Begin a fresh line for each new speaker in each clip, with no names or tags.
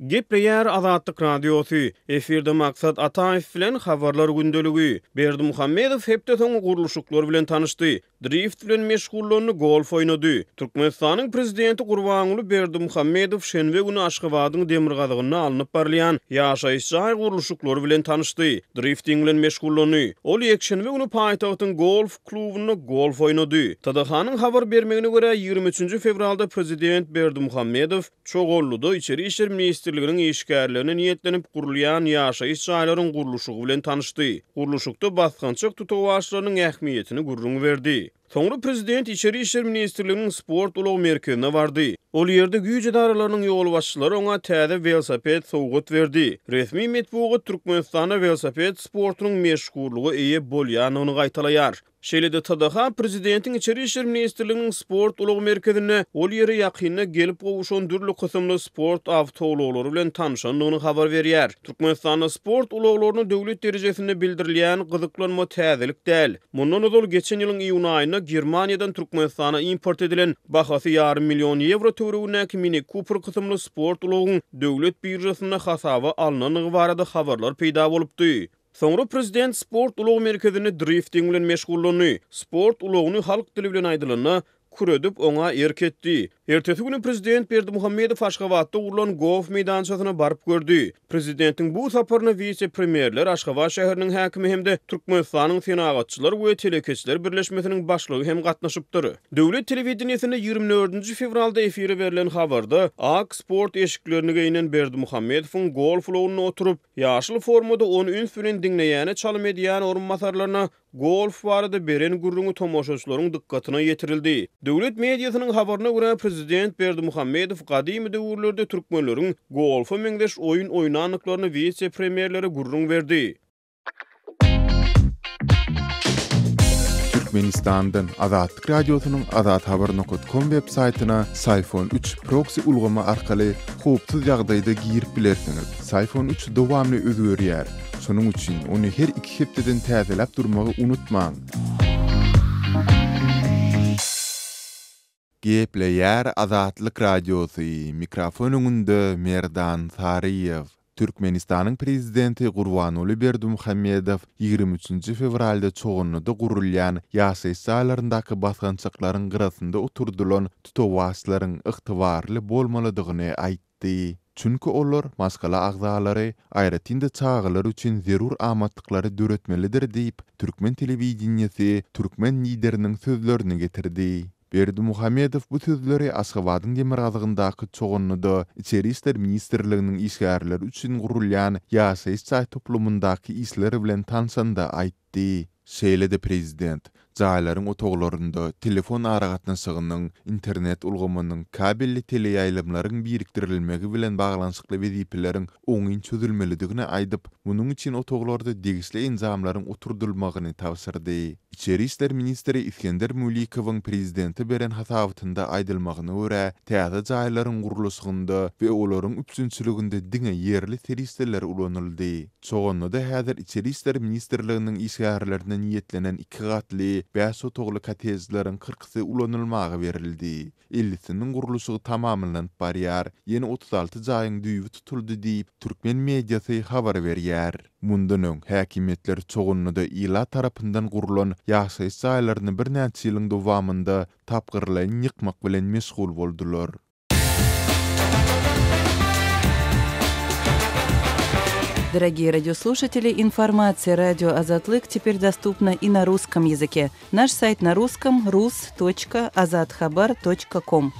Gepleýär Azatlyk Radiosy, Efirde Maksat Ataýew bilen Habarlar gündeligi. Berdimuhamedow hepde soňy gurluşyklar bilen tanyşdy. Drift bilen meşgullandy, golf oýnady. Türkmenistanyň Prezidenti Gurbanguly Berdimuhamedow şenbe güni Aşgabadyň demirgazygynda alnyp barylýan ýaşaýyş jaý gurluşyklary bilen tanyşdy, drifting bilen meşgullandy. Ol ýekşenbe güni paýtagtyň golf klubynda golf oýnady. TDH-nyň habar bermegine görä, 23 fewralda Prezident Berdimuhamedow Çoganlyda Içeri işler ministrliginiň işgärlerine niýetlenip gurulýan ýaşaýyş jaýlaryň gurluşygy bilen tanyşdy. Gurluşykda basgançak tutawaçlarynyň ähmiýetini gürrüň berdi. Soňra prezident Içeri işler ministrliginiň sport ulag merkezine bardy. Ol ýerde güýç edaralarynyň ýolbaşçylary oňa täze welosiped sowgat berdi. Resmi metbugat Türkmenistanda welosiped sportunyň meşhurlyga eýe bolýandygyny gaýtalaýar. Şeýle-de TDH prezidentiň Içeri işler ministrliginiň sport ulag merkezinde ol ýere ýakynda gelip gowşan dürli kysymly sport awtoulaglary bilen tanşandygyny habar berýär. Türkmenistanda sport ulaglaryna döwlet derejesinde bildirilýän gyzyklanma täzelik däl. Mundan ozal geçen ýylyň iýun aýynda Germaniýadan Türkmenistana import edilen, bahasy ýarym million ýewro töweregindäki Mini Cooper kysymly sport ulagyň döwlet biržasynda hasaba alnandygy barada habarlar peýda bolupdy. Soňra prezident sport ulag merkezinde drifting bilen meşgullandy. Sport ulagyny halk dili bilen aýdylanda, küredip, oňa erk etdi. Ertesi güni prezident Berdimuhamedow Aşgabatda gurlan golf meýdançasyna baryp gördi. Prezidentiň bu saparyna wise-premýerler, Aşgabat şäheriniň häkimi hem-de Türkmenistanyň Senagatçylar we telekeçiler birleşmesiniň başlygy hem gatnaşypdyr. Döwlet telewideniýesinde ýigrimi dördünji fewralda efire berlen habarda, ak sport eşiklerini geýnen Berdimuhamedowyň golf ulagynda oturyp, Ýaşyl formada ony üns bilen diňleýäne çalym edýän orunbasarlaryna golf barada beren gürrüňi tomaşaçylaryň dykgatyna ýetirildi. Döwlet mediasynyň habaryna görä, prezident Berdimuhamedow gadymy döwürlerde türkmenleriň golfa meňzeş oýun oýnandyklaryny wise-premýerlere gürrüň berdi.
Türkmenistandan Azatlyk Radiosynyň Azathabar nokat kom web saýtyna Syfon üç proksi ulgamy arkaly howpsuz ýagdaýda girip bilersiňiz. Syfon üç dowamly özgerýär. Şonuň üçin ony her iki hepdeden täzeläp durmagy unutmaň. Gepleýär Azatlyk Radiosy, mikrofon öňünde Merdan Saryýew. Türkmenistanyň Prezidenti Gurbanguly Berdimuhamedow 23 fewralda Çoganlyda gurulýan ýaşaýyş jaýlaryndaky basgançaklaryň gyrasynda oturdylan tutawaçlaryň ygtybarly bolmalydygyny aýtdy. Çünki olar maşgala agzalary, aýratyn-da çagalar üçin zerur amatlyklary döretmelidir diýip, türkmen telewideniýesi türkmen Lideriniň sözlerini getirdi. Berdimuhamedow bu sözleri Aşgabadyň demirgazygyndaky Çoganlyda Içeri işler ministrliginiň işgärleri üçin gurulýan ýaşaýyş jaý toplumyndaky işler bilen tanşanda aýtdy. Şeýle-de prezident jaýlaryň otaglarynda telefon aragatnaşygynyň, internet ulgamynyň, kabelli teleýaýlymlaryň birikdirilmegi bilen baglanyşykly wezipeleriň oňyn çözülmelidigini aýdyp, munuň üçin otaglarda degişli enjamlaryň oturdylmagyny tabşyrdy. Içeri işler ministri Isgender Mülikowyň prezidente beren hasabatynda aýdylmagyna görä, täze jaýlaryň gurluşygynda we olaryň üpjünçiliginde diňe ýerli serişdeler ulanyldy. Çoganlyda häzir Içeri işler ministrliginiň işgärlerine niýetlenen iki gatly, bäş otagly kottejleriň kyrkysy ulanylmaga berildi. Ellisiniň gurluşygy tamamlanyp barýar, ýene 36 jaýyň düýbi tutuldy diýip, türkmen mediasy habar berýär. Mundan öň, häkimiýetler Çoganlyda ilat tarapyndan gurlan ýaşaýyş jaýlaryny birnäçe ýylyň dowamynda tapgyrlaýyn ýykmak bilen meşgul boldular.
Дорогие радиослушатели, информация радио Азатлык теперь доступна и на русском языке. Наш сайт на русском rus.azathabar.com.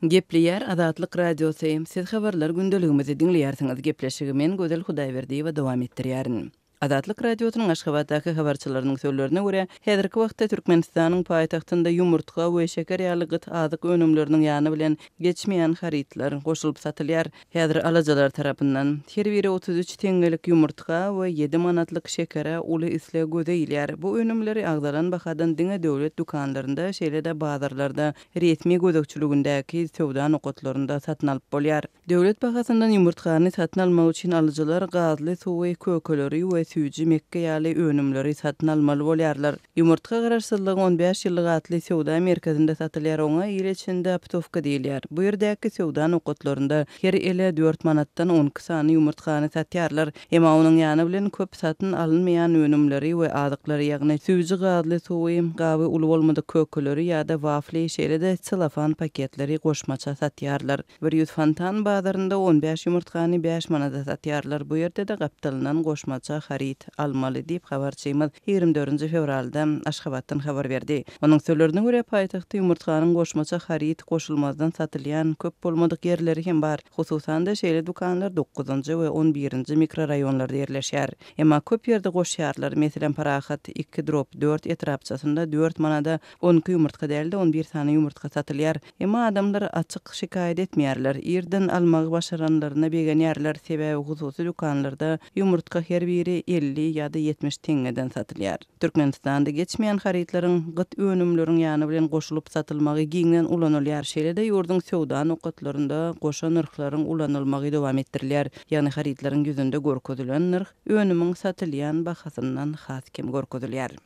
Gepleýär Azatlyk Radiosy, Siz habarlar gündeligimizi diňleýärsiňiz. Gepleşigi men Gözel Hudaýberdiýewa dowam etdirýärin. Azatlyk Radiosynyň Aşgabatdaky habarçylarynyň sözlerine görä, häzirki wagtda Türkmenistanyň paýtagtynda ýumurtga we şeker ýaly gyt azyk önümleriniň ýany bilen geçmeýän harytlar goşulyp satylýar. Häzir alyjylar tarapyndan her biri 33 teňňelik ýumurtga we ýedi manatlyk şekere uly isleg göze ilýär. Bu önümleri agzalan bahadan diňe döwlet dükanlarynda, şeýle-de bazarlarda, resmi gözegçiligindäki söwda nokatlarynda satyn alyp bolýar. Döwlet bahasyndan ýumurtgany satyn almak üçin alyjylar gazly suwy, kökeleri we. süýji mekge ýaly önümleri satyn almaly bolýarlar. Ýumurtga Garaşsyzlygyň 15 ýyllygy atly söwda merkezinde satylýar, oňa il içinde optowka diýilýär. Bu ýerdäki söwda nokatlarynda her ele dört manatdan on iki sany ýumurtgany satýarlar. Emma onuň ýany bilen köp satyn alynmaýan önümleri we azyklary, ýagny süýji gazly suwy, gaby uly bolmadyk kökeleri ýa-da wafli, şeýle-de selofan paketleri goşmaça satýarlar. 100 Fontan bazarynda on bäş ýumurtgany bäş manada satýarlar, bu ýerde-de gapdalyndan goşmaça haryt almaly diýip, habarçymyz 24-nji fewralda Aşgabatdan habar berdi. Onuň sözlerine görä, paýtagtda ýumurtganyň goşmaça haryt goşulmazdan satylýan köp bolmadyk ýerleri hem bar. Hususan-da, şeýle dükanlar dokuzynjy we on birinji mikroraýonlarda ýerleşýär. Emma köp ýerde goşýarlar. Meselem, Parahat iki drop dört etrapçasynda dört manada on iki ýumurtga däl-de, on bir sany ýumurtga satylýar. Emma adamlar açyk şikaýat etmeýärler. Irden almagy başaranlaryna begenýärler, sebäbi hususy dükanlarda ýumurtga her biri 50 ýa-da 70 teňňeden satylýar. Türkmenistanda geçmeýän harytlaryň gyt önümleriň ýany bilen goşulyp satylmagy giňden ulanylýar. Şeýle-de ýurduň söwda nokatlarynda goşa nyrhlaryň ulanylmagy dowam etdirilýär. Ýagny harytlaryň ýüzünde görkezilen nyrh önümiň satylýan bahasyndan has kem görkezilýär.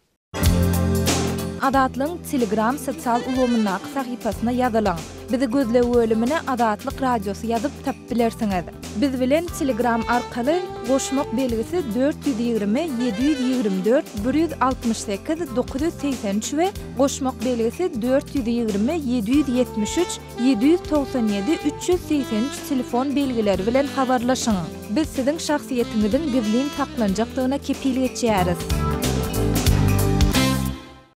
Azatlygyň Telegram sosial ulgamyndaky sahypasyna ýazylyň. Bizi gözleg bölümine Azatlyk Radiosy ýazyp tapyp bilersiňiz. Biz bilen Telegram arkaly goşmak belgisi 420 724 168 983 we goşmak belgisi 420 773 797 383 telefon belgileri bilen habarlaşyň. Biz siziň şahsyýetiňiziň gizlin saklanjakdygyna kepil geçýäris.